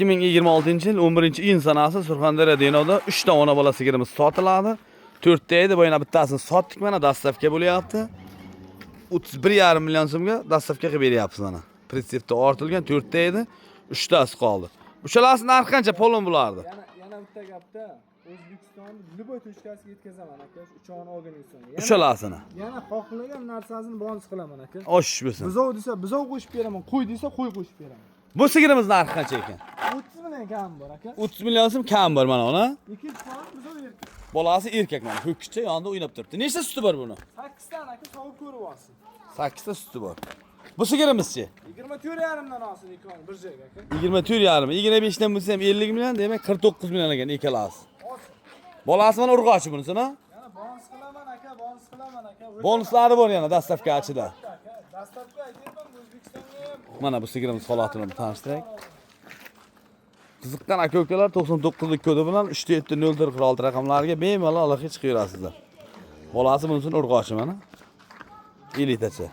2026-yil 11-iyun sanasi Surxondaryo Denovda 3 ta ona bola sigirimiz sotiladi. 4 ta edi, bu yana bittasini sotdik, mana доставка bo'lyapti. 31,5 million so'mga доставка qilib beryapmiz mana. Pritsepda ortilgan 4 ta edi, 3 tasi qoldi. Uchalasi narxi qancha polon bulardi? Yana bitta gapda, O'zbekistonni любой точка siga yetkazaman, aka, shu uchovini olgandan so'ng. Uchalasini. Yana xohlagan narsasini bonus qilaman, aka. Oshish bo'lsin. Buzov desa, buzov qo'shib beraman, qo'y desa, qo'y qo'shib beraman. Bu sigirimiz narxi qancha ekan? 30 million kam bor, aka. 30 million so'm kam bor mana uni. Ikkinchi poni buzov erkak. Bolasi erkak mana ho'kizcha yonida o'ynab turibdi. Nechta suti bor buni? 8 ta, aka, sog'ib ko'rib olsin. 8 ta suti bor. Bu sigirimizchi? 24,5 dan olsin ikkovini bir joyga, aka. 24,5. 25 dan bo'lsa ham 50 million, demak 49 million ekan ikkalasi. Olsin. Bolasi mana urg'ochi bunisini. Yana bonus qilaman, aka, bonus qilaman, aka. Bonuslari bor yana доставка ichida. Aka, доставка aytyapman, O'zbekistonga ham. Mana bu sigirimiz holatini tanishtiray. Qiziqqan aka ukalar 99lik kodi bilan 37 04 46 raqamlariga bemalol aloqaga chiqaverasizlar. Bolasi bunisini urg'ochi mana. Elitacha.